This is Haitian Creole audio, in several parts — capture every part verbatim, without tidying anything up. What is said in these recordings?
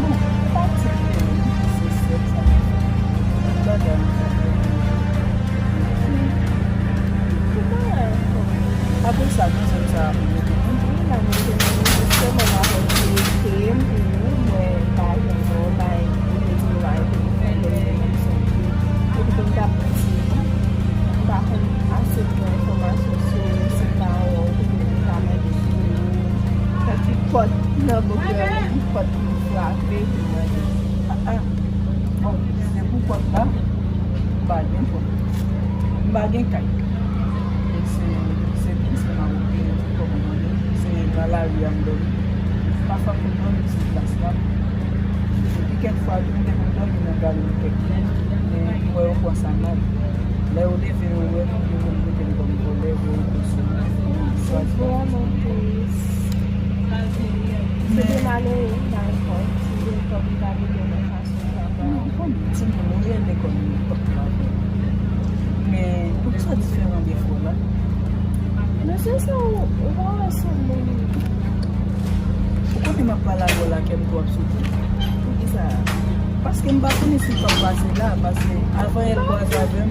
Bon, se pa ti byen, se sèt sa. Tout bagay. Apre sa, nan zòn sa a, pou mete moun. Wi, la, mwen te menm, jisteman, m ap rete, m, mwen pa janm wè w bay, ou te di w pa rete, mwen menm, m santi. Epi tou, m t ap di, m pa konn ase bon enfòmasyon sou ou, si m pa wè w, kote m ta mande sou ou. Santi pòt nan bòkyè, li pòt pou m frape, pou m mande. Ah, ah. Bon, se pou pòt la, m pa gen pòt. M pa gen kay. E se, se vin, se Mawoken, kòm ou konnen. Se nan lari a m dòmi. Pafwa m konn dòmi sou plas la. Epi kèk fwa tou, m te konn dòmi nan galon kèk jou. Men m wè yo pran sa mal. Lè yo leve yo, yo wè m, yo vin mete m kòm vòlè, yo pran sou mwen. Se vrèman tris. Se de malere, m pa gen kòb. Si m te gen kòb, m ta vin nan fason travay. Non, kòm timoun, ou rele kòm nenpòt travay. Men, poukisa w diferan de frè w la? Men se sa, ou, ou pa wè se moun. Ou konnen m ap pale avè w la, kè m tou ap sote. Poukisa? Paske m pa konnen si l p ap pase la, paske avan yè l kwaze avè m,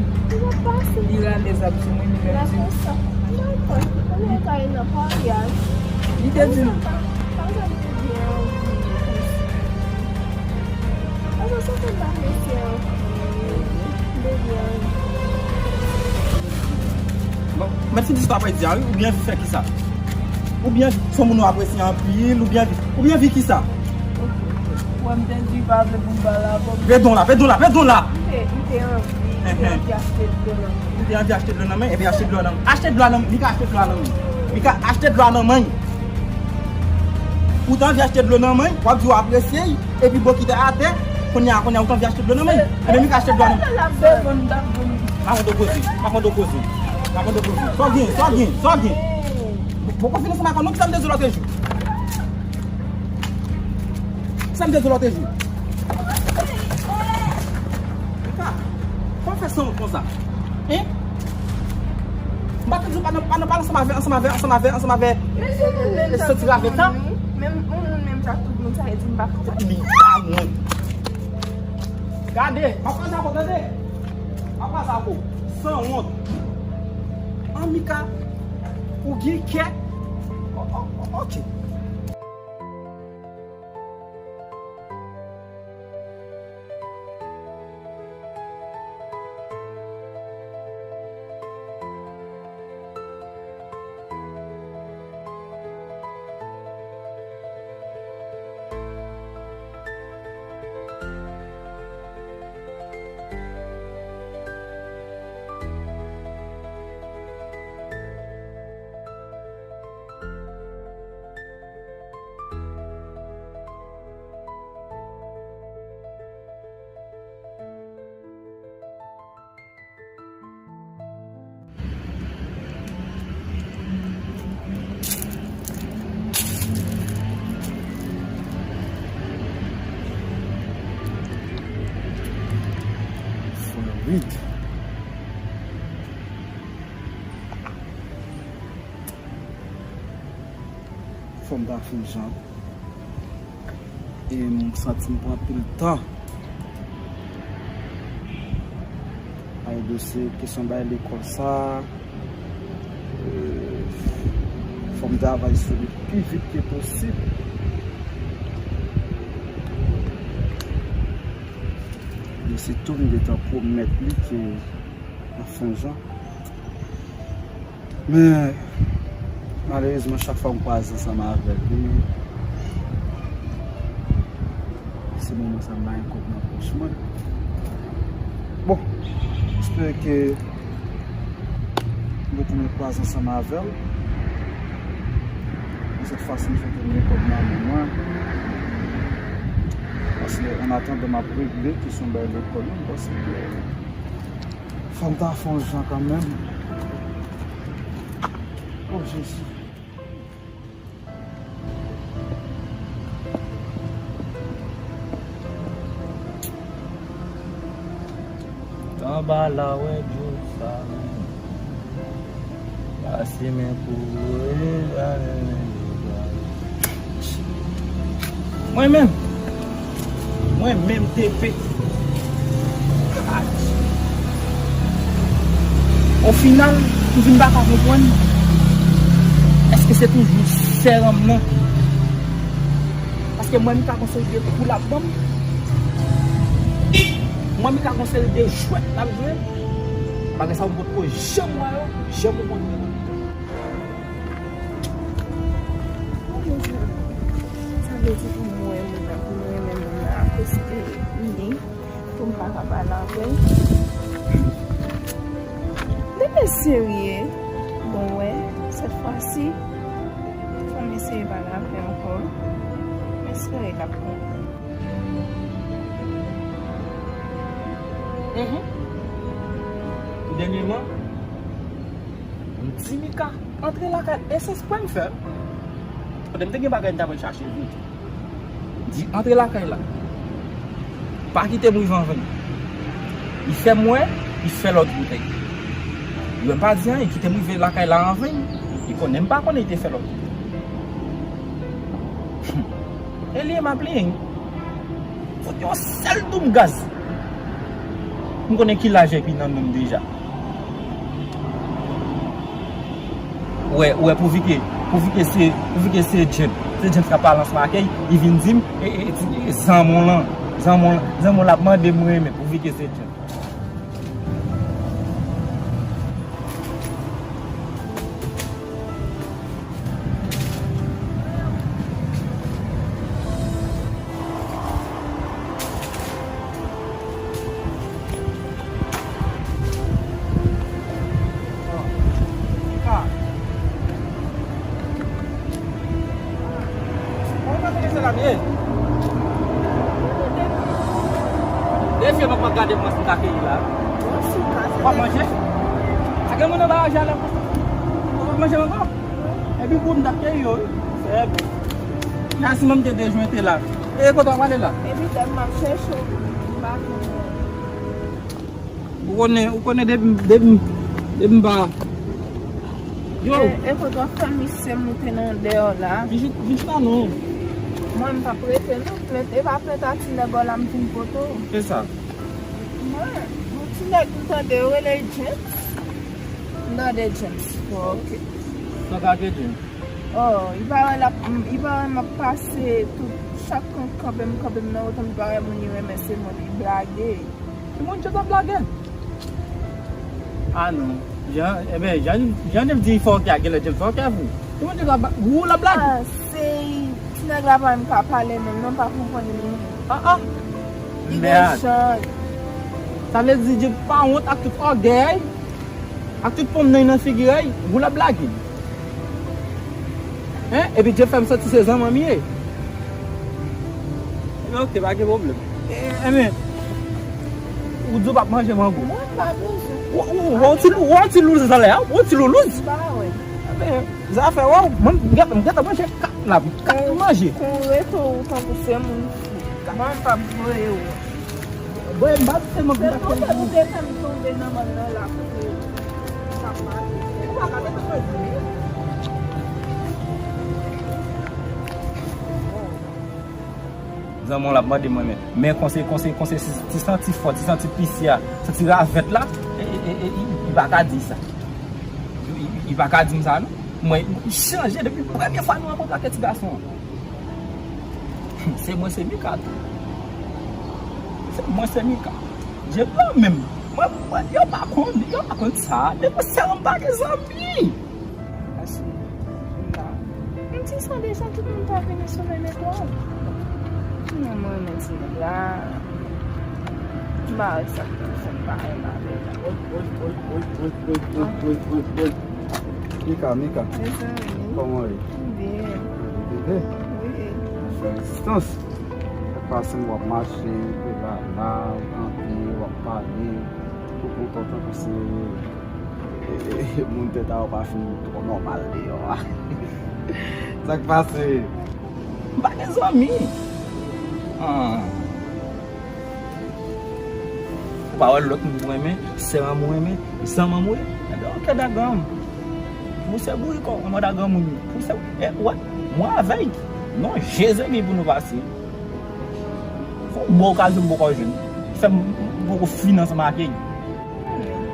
li rale zam sou mwen, li menm di m. Li te di m. Bon, mèt fin istwa pa di a wi, oubyen vi fè kisa? Oubyen son moun ou apresye anpil, oubyen vi, oubyen vi kisa? Wè m te di pa vle pou m pale avè w. Pèdon la, pèdon la, pèdon la! M te, m te anvi, m te anvi achte dlo nan men. Ou te anvi achte dlo nan men? Ebyen achte dlo nan men. Achte dlo nan men. Li ka achte dlo nan men. Li ka achte dlo nan men. Ou te anvi achte dlo nan men, w ap di w apresye l, epi bokit atè, kounye a, kounye a, ou te anvi achte dlo nan men. Ebyen li ka achte dlo nan men. Se vann m t ap vann. Pa konn do koze, pa konn do koze. Pa konn do koze. Sa w gen, sa w gen, sa w gen. Bon, bon, konfini sa m ap fè non, sa m te di w lòt jou. Sa m te di w lòt jou. Mika, kòman w fè sanwont konsa? Hein? M pa te di w pa nan, pa nan pale ansanm avè, ansanm avè, ansanm avè, ansanm avè, eh, eh, eh, santi ravèt la? Menm moun menm sa, tout moun sa, e di m pa konn sa. Li pa wont. Gade, m ap kraze avè w, tande? M ap kraze avè w. Sanwont. An Mika, ou gen kè. O-, o-, o-, ok. Fò l vid. Fò m ta fè jan. E m santi m pran anpil tan. Ay dosye, kesyon bay lekòl sa. Euh, fò m travay sou li pi vit ke posib. E sitou m gentan pwomèt li ke anfen jan. Men, malerezman, chak fwa m kwaze ansanm avèk li, se moman sa m pa gen kòb nan pòch mwen. Bon, m espere ke m retounen kwaze ansanm avè l. Men sèt fwa si, m swete m gen kòb nan men mwen. Paske an atandan m ap regle kesyon bay lekòl yo, m panse ke fò m ta fè yon jan kanmenm. O Jezi. Tanba lawè djou sa. Pase men pou ou, e, a, e, e, e. Mwen menm, mwen menm T P. O final, m vin pa ka konprann. Èske se toujou sè ranm nan? Paske mwen, m ka gon seri de kou l ap ban m. Mwen, m ka gon seri de jwèt l ap jwe. Bagay sa yo, m potko janm wè yo, janm kontre yo. Sa vle di pou mwen, moun nan, pou mwen menm, moun nan apresye li. Pou m pa ka pale avè l. Depi serye, bon, wè, sèt fwa si, fò m eseye pale avè l ankò. M espere l ap konprann. Mhm. Dènyèman, m di Mika, antre lakay, e se espre m fè. Kote m te gen bagay m ta pral chache vre. Di antre lakay la. Pa kite m rive anvan. Li fè m wè, li fè lòt wout li. Li wè m pa di anyen, li kite m rive lakay la anvan. Li konnen m pa konnen li te fè lòt wout. E li m ap li. Fout yon sèl doum gaz. M konnen ki laj epi nan menm deja. Wè, wè, pouvi ke, pouvi ke se, pouvi ke se James. Se James k ap pale ansanm ak li, li vin di m, e, e, e, zanmi w lan, zanmi w lan, zanmi w lan ap mande m renmen, pouvi ke se James. Defye m ap gade mwen si m ka keyi la. W ap manje? A gen moun anba ajan la konsa. W ap manje mango? Epi kou m t ap keyi yo, wi. Sè byen. Yasmin te dejwente la. E kote w ap ale la? Epi lè m ap chèche w, m pa jwenn ou. Ou konnen, ou konnen depi, depi, depi m pa. Yo. E, e kote w ap fè misye moute nan dèyè w la? Vin chita, vin chita non. Mwen m p ap rete non. Plent, e pa plent a ti nèg w la m vin pote w. Se sa. Mwen, yon ti nèg m tande yo rele James. M tande James. Ok. Sa ka ke James? Oh, li pa wè l ap, li pa wè m ap pase tout, chak kote kanpe m, kanpe m nan woto, li pa wè moun li renmen se moun li blage. Ki moun James ap blage? Ah non. Jan, e ben, jan, jan James di fòkè a, genlè James fòkè vre. Ki moun James ap, ou l ap blage? Ah, se ti nèg la pa menm ka pale menm non, m pa konprann li. Ah, ah. Li gen chan. Sa vle di James pa wont ak tout ògèy. Ak tout ponm nan nan figi a, ou l ap blage. Hein? Epi Jeff fè m santi se zanmi m ye. Ebyen, ok, pa gen pwoblèm. E, e, men, ou di w p ap manje mango. Mwen pa bezwen. Ou, ou, ou, ti lou-, ou ti loulouz anlè a, ou ti loulouz. M pa wè. Ebyen, zafè w, mwen, m gentan, m gentan manje kat la, kat manje. Kon rete ou tankou se moun fou. Mwen pa voye ou. Bon, m pa t tèlman kontakte l. Se tonbe, ou te fè m tonbe nan mòn nan la, kote sa pale. Ou pa ka mete mwen di. Zanmi w la ap mande mwen, men, men konse, konse, konse, ti santi fò, ti santi pisi a, santi ravèt la, e, e, e, e, li pa ka di sa. Li, li, li pa ka di m sa, non. Mwen, li chanje depi premye fwa nou rankontre ak ti gason an. Se mwen, se Mika tou. Se mwen, se Mika. Jèt la menm. Mwen, mwen, yo pa konn, yo pa konn sa. Depi sè m pa gen zanmi. Paske, m pa, m ti san deja tout moun ta vini sou menm etwal. Non, mwen renmen ti nèg la. M pa wè sa k pou fè m pa renmen avè l la. Mika, Mika. Mezanmi. Kòman w ye? Byen. Bebe? Wi. Rezistans. Pase w ap mache, w la, la, w kanpe, w ap pale, ou kontan tankou se, e, e, e, moun tèt a yo pa fin twò nòmal deyò a. Sa k pase? M pa gen zanmi. Ah. Ou pa wè lòt moun ou renmen, sè manman ou renmen, zanmi manman ou ye. Ebyen, ok, dagan. Pou se bouriko, manman dagan moun. Pou se, e, wè, mwen avèy. Non, Jezi gen pou nou pase. Fò w bon okazyon m poko jwenn. Fè m poko fin ansanm ak li. Konnen,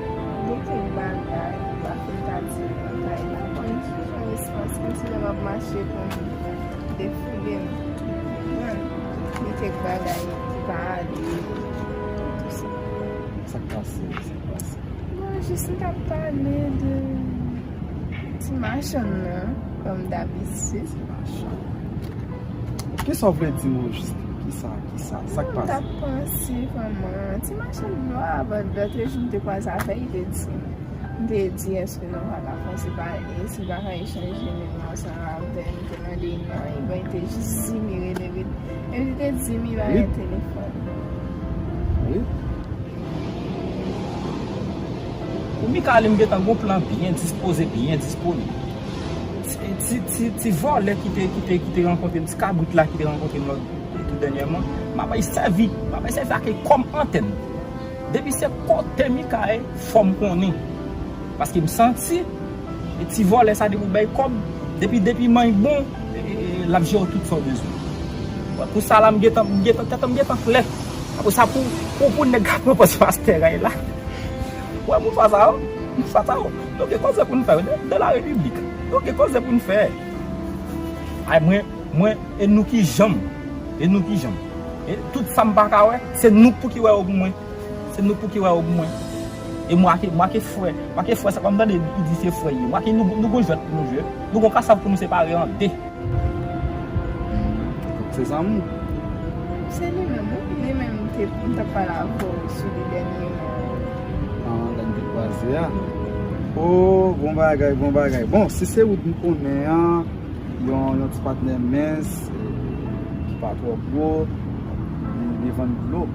gen kèk bagay, pa fin ta di nan kay la. Konn ki jan espans, kòmsi lè m ap mache pou m defoule m. Konprann? Gen kèk bagay ki pa ale, tou sa. Sa k pase? Sa k pase? Bon, jis m t ap pale de ti machann nan, kòm dabitid. Ti machann. Kisa w vle di m ojis? Kisa, kisa? Sa k pase? M t ap panse kòman ti machann dlo a, avan lòt jou m te kwaze avè l, li te di, m te di, èske nou pa ka fè yon ti pale, si l pa ka echanje nimewo ansanm avè m, m te mande l non, ebyen, li te jis di m li rele vit. Epi li te di m li pa gen telefòn. Wi. Pou Michaëlle, m gentan gon plan byen dispoze, byen disponib. Ti, ti, ti, ti vòlè ki te, ki te, ki te rankontre m, ti kabrit la ki te rankontre m lòt, tou dènyèman, m ap sèvi, m ap sèvi ak li kòm antèn. Depi se kote Michaëlle, fò m konnen. Paske m santi, e ti vòlè sa depi w bay kòb, depi, depi manyen bon, e, e, e, l ap jere w tout sa w bezwen. Wè, pou sa la, m gentan, m gentan, tèt m gentan klè. Apre sa, pou, pou, pou nèg k ap pran pòz pastè a la. Wè, moun fwa sa yo, moun fwa sa yo. Nou gen koze pou n fè, de, de la repiblik. Nou gen koze pou n fè. Ay, mwen, mwen, e nou ki janm. E nou ki janm. E tout sa m pa ka wè, se nou pou ki wè yo pou mwen. Se nou pou ki wè yo pou mwen. E mwa ke, mwa ke frè, mwa ke frè, sa pa m tande li di se frè li ye. Mwa ke nou, nou gon jwèt pou nou jwe. Nou gon kasav pou nou separe an de. Se zanmi w? Se li menm, wi. Li menm, m te, m t ap pale avè w sou li dènyèman. Ah, lè n te kwaze a. Oh, bon bagay, bon bagay. Bon, si se wout m konnen an, yon, yon ti patnè mens, eh, ki pa twò gwo, li, li vann dlo.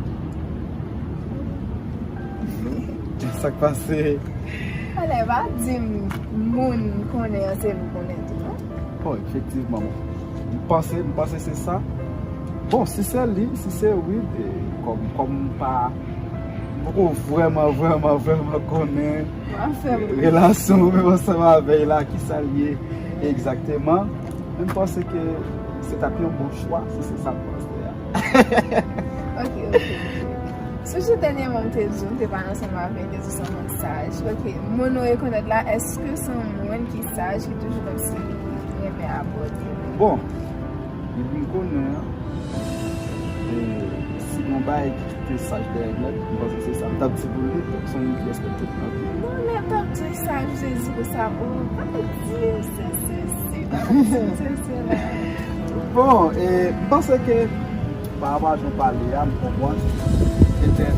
Sa k pase? Alè, pa di m moun konnen an, se nou konnen tou, non? Bon, efektivman, m panse, m panse se sa. Bon, si se li, si se wi, e, kòm, kòm m pa, m poko vrèman, vrèman, vrèman konnen relasyon ou menm ansanm avè l la, kisa l ye egzakteman. Men m panse ke se t ap yon bon chwa, si se sa m panse a. Ok, ok, ok. Sou jou dènyèman m te di w, m te pale ansanm avè l, te di w se yon moun saj. Ok, moun ou rekonèt la, èske se yon moun ki saj, ki toujou kòmsi li renmen abòde? Bon, depi m konnen an, e, si gon bagay ki kite saj dèyè nèt, m panse se sa. M t ap di pou li, se yon moun ki respekte m anpil. Bon, lè w t ap di saj, ou te di konsa, o, pa di se sesi, pa di se sela. Bon, e, m panse ke pa rapò a jan w pale a, m konprann. Petèt,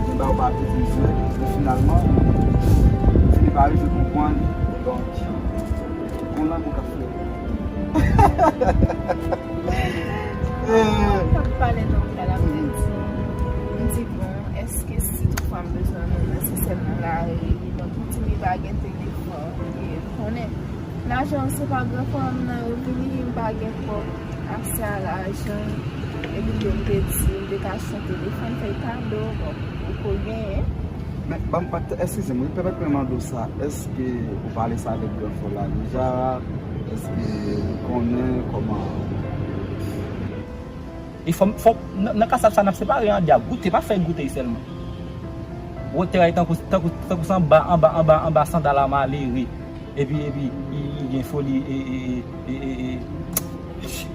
m ba w pa petizye, men finalman, m fini pa rive konprann. Donk, gon lanmou k ap fè. Mwen t ap pale nan lokal la, m te di, m di, bon, èske si toutfwa m bezwen yon moun, èske sèl nan lari? Donk, m di m pa gen telefòn, e, konnen. Lajan se pa gran fanm nan yo vini, m pa gen kòb, aksè a lajan, epi m te di, m te ka achte yon telefòn, fè l kado, bon, ou ko genyen. Men, ban m, eskize m, wi, pèmèt mwen mande w sa, èske ou pale sa avèk gran frè w la deja? Èske ou konnen kòman? E fò, fò, nan, nan kasav sa n ap separe an de a, goute, pa fè goute sèlman. Wotè a tankou, tankou, tankou se anba, anba, anba, anba sandal a malere. Epi, epi, li, li gen foli, e, e, e, e, e, e.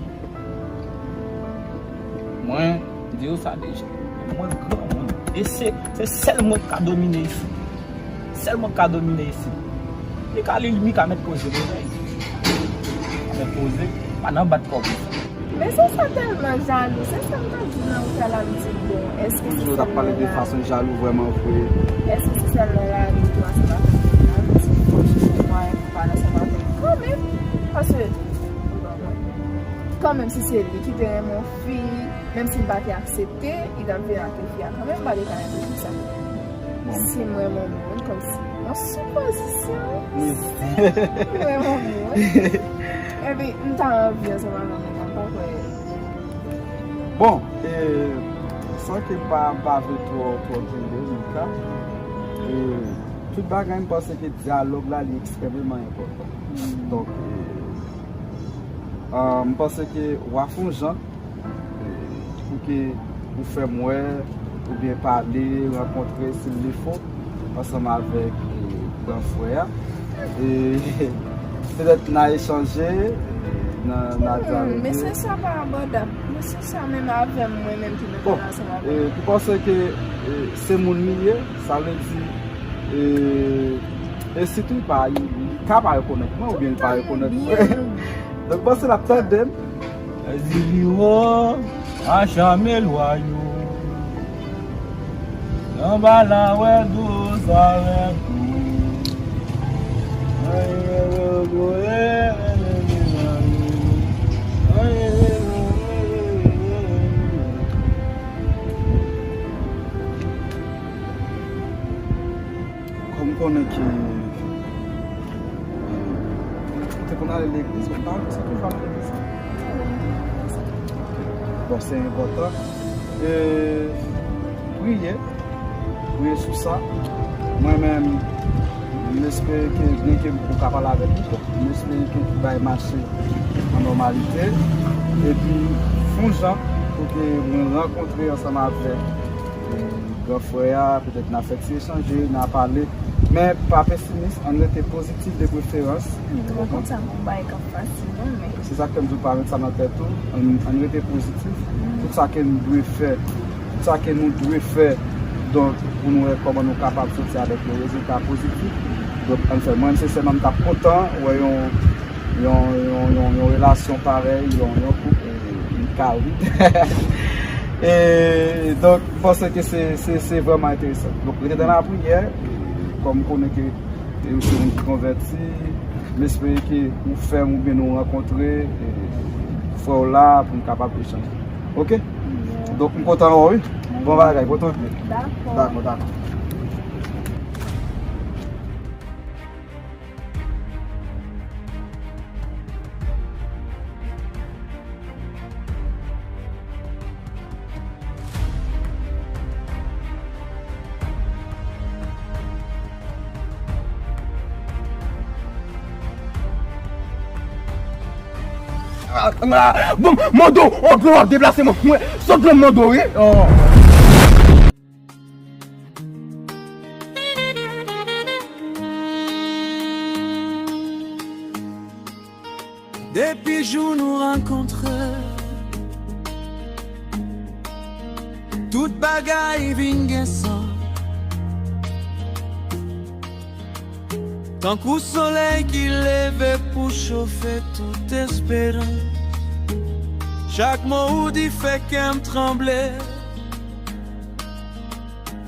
Mwen, m di w sa deja. Mwen granmoun. E se, se sèl mwen k ka domine isit. Sèl mwen k ka domine isit. Mika li, Mika mèt poze, bezwen. Mèt poze, pa nan bat kò pou sa. Men se sa tèlman jalou, se sa m t ap di nan ou fè la, m di, bon, èske se sèl mwen la? Toujou t ap pale de fason jalou vrèman vre. Èske se sèl mwen la, li tou ansanm avèk mwen la, m di, bon, chèche mwayen pou pale ansanm avèk kanmenm, paske, bon, mwen. Kanmenm si se li ki te renmen yon fi, menm si m pa te aksepte, li t ap vin ak fi a kanmenm, m pa te ka reflechi sa. Si m renmen yon moun, kòmsi yon sipozisyon, si m renmen yon moun, epi m ta anvi ansanm avè l, m pa kwè. Bon, e, san ke m pa, m pa vle twò, twò grinde, Mika, e, tout bagay, m panse ke dyalòg la, li ekstrèmeman enpòtan. Donk, e, a, m panse ke w a fè yon jan, e, pou ke ou fè m wè, oubyen pale, rankontre, si l le fo, ansanm avèk, e, gran frè a. E, petèt n a echanje, n a, n a dyaloge. Mesye sa pa abòdab. Mesye sa menm avè m, mwen menm ki nan pale ansanm avè l. Bon, e, m panse ke, e, se moun li ye, sa vle di, e, e sitou li pa, li, li ka pa rekonèt mwen, oubyen li pa rekonèt mwen. Donk, m panse l ap tande m. Ziviwo, a chame lwa yo. Anba lawè dous avèk ou. Kòm m konnen ke, e, ou te konn ale legliz, men pa se toujou al legliz. Bon, se enpòtan. E, priye, priye sou sa. Mwen menm, m espere ke byen ke ou ka pale avèk li, bon, m espere ke tout bagay mache an nòmalite. Epi, fè yon jan pou ke mwen rankontre ansanm avèk, e, gran frè a, petèt n a fè ti echanje, n a pale. Men pa pesimis, ann rete pozitif de preferans. M pa konn sa pou bay k ap fasil non, men. Se sa k fè m di w pa met sa nan tèt ou, ann, ann rete pozitif. Tout sa ke nou dwe fè, tout sa ke nou dwe fè, donk, pou nou wè kòman nou kapab soti avèk yon rezilta pozitif. Donk, ann fè. Mwen, sensèman, m t ap kontan wè yon, yon, yon, yon, yon relasyon parèy, yon, yon koup, e, m ka wi. E, donk, m panse ke se, se, se vrèman enteresan. Donk, rete nan lapriyè, e, kòm m konnen ke e ou se moun ki konvèti, m espere ke ou fè m oubyen nou rankontre, e, frè w la pou n kapab echanje. Oke? Donk, m kontan wè w, wi. Bon bagay, pran w byen. Dakò. Dakò, dakò. Bon, mando, on gwo ap deplase mwen. Sot lan mando, wi. Depi jou nou rankontre, tout bagay vin gen sans. Tankou solèy ki leve pou chofe tout esperans. Chak mo ou di fè kè m tranble.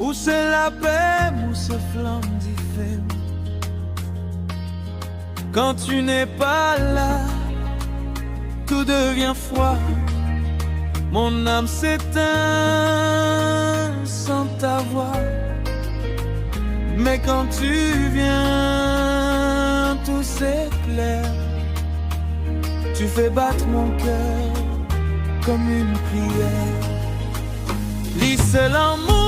Ou se lapè m, ou se flanm dife m. Quand tu n'es pas là, tout devient froid. Mon âme s'éteint sans ta voix. Mais quand tu viens, tout s'éclaire. Tu fais battre mon cœur comme une prière. Li se lanmou